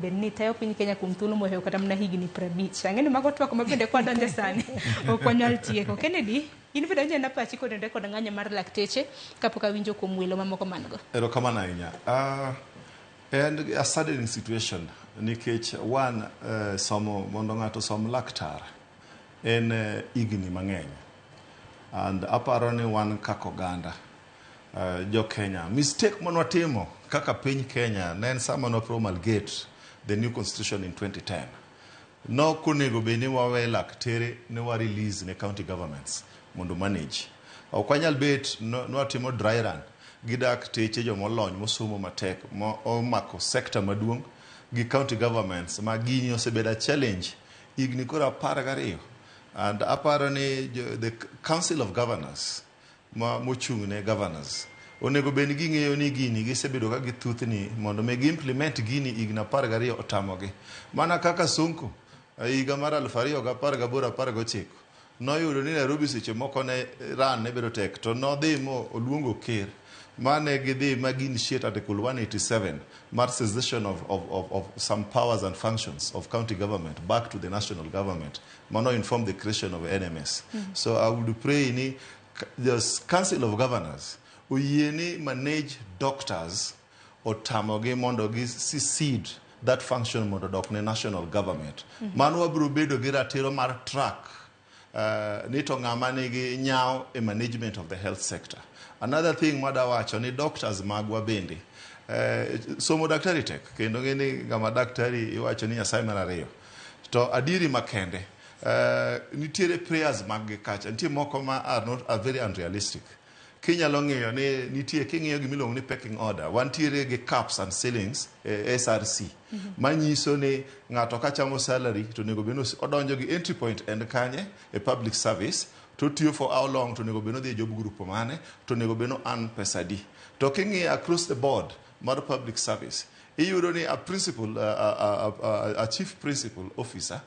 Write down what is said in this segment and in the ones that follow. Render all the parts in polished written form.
Bed ni tayo piny Kenya kuom thuolo mohewo kata mana higni 50. Ang'e ni mago twak ma bende kwadonje sani ok wanyal tieko. Kennedy, in bende awinjo anena pachi kotenore kod ng'anyo mar lakteche kapok awinjo kuom welo mamoko man go. Erokamano ahinya. En a saddening situation nikech one, somo mondo ng'ato osom laktar en higni mang'eny and aparo ni wan kaka oganda jo Kenya mistake mane watimo kaka piny Kenya ne en sama ne promulgate the new constitution in 2010. Nok onego bed ni wawe laktere ne wa release ne county governments mondo manage. Ok wanyal bet nwatimo dry run gi dakteche jomolony mosomo matek mo omako sector maduong' gi county governments ma gini osebedo a challenge higni koro 12 and aparo ni the council of governors ma mochung' ne governors onego bed ni ging'eyo ni gini gisebedo ka githuthni mondo mi gi-implement gini higni 12 otamogi. Mana kaka Sonko e higa mar 2018 19 noyudo ni Nairobi seche moko ne run ne bedo tek to nodhi mo oluongo ker mane gidhi ma gi initiate article 187 mar cessation of some powers and functions of county government back to the national government mano inform the creation of NMS. So I would pray ni the Council of Governors oyie ni manage doctors otamogi mondo gi secede that function mondo odok ne national government. Mano wabiro bedo gi ratiro mar track ni to ng'ama nigi nyawo e management of the health sector. Another thing madawacho ni doctors magwa bende somo daktari tek kendo ng'e ni ng'ama daktari iwacho ni Nyasaye mar ariyo. To adieri makende nitiere prayers mag gi kacha nitie moko ma are not are very unrealistic. Kinyalo ng'iyo ni nitie king'iyo gimiluongo ni pecking order wantiere gi caps and ceilings e SRC manyiso ni ng'ato ka chamo salary to onego bed ni odonjo gi entry point en kanye e public service to otiyo for how long to onego bed ni odhi e job group mane to onego bed ni earn pesa adi. To king'iyo across the board mar public service iyudo ni a principal a chief principal officer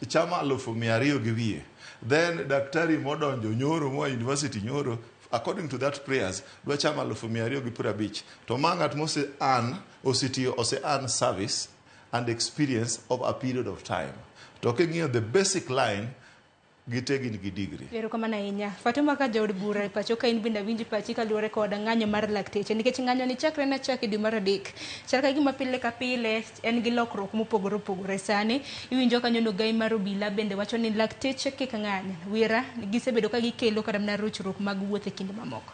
chamo 200,000 gi wiye then daktari modonjo nyoro moa university nyoro according to that prayers dwa chamo 250,000 to ma ng'at mose earn osetiyo ose earn service and experience of a period of time to king'iyo the basic line gite gin gi degree. Erokamano ahinya. Fatuma ka jaod bura e pacho ka in bende awinji pachi kaluwore kod ng'anyo mar lakteche nikech ng'anyo ni chakre na chak e dwe mar adek. Chal ka gima pile ka pile en gi lokruok mopogore opogore. Sani iwinjo kanyo no gai mar obila bende wacho ni lakteche kik ng'any. Wira gisebedo ka gikelo kata mana rochruok mag wuoth e kinde mamoko.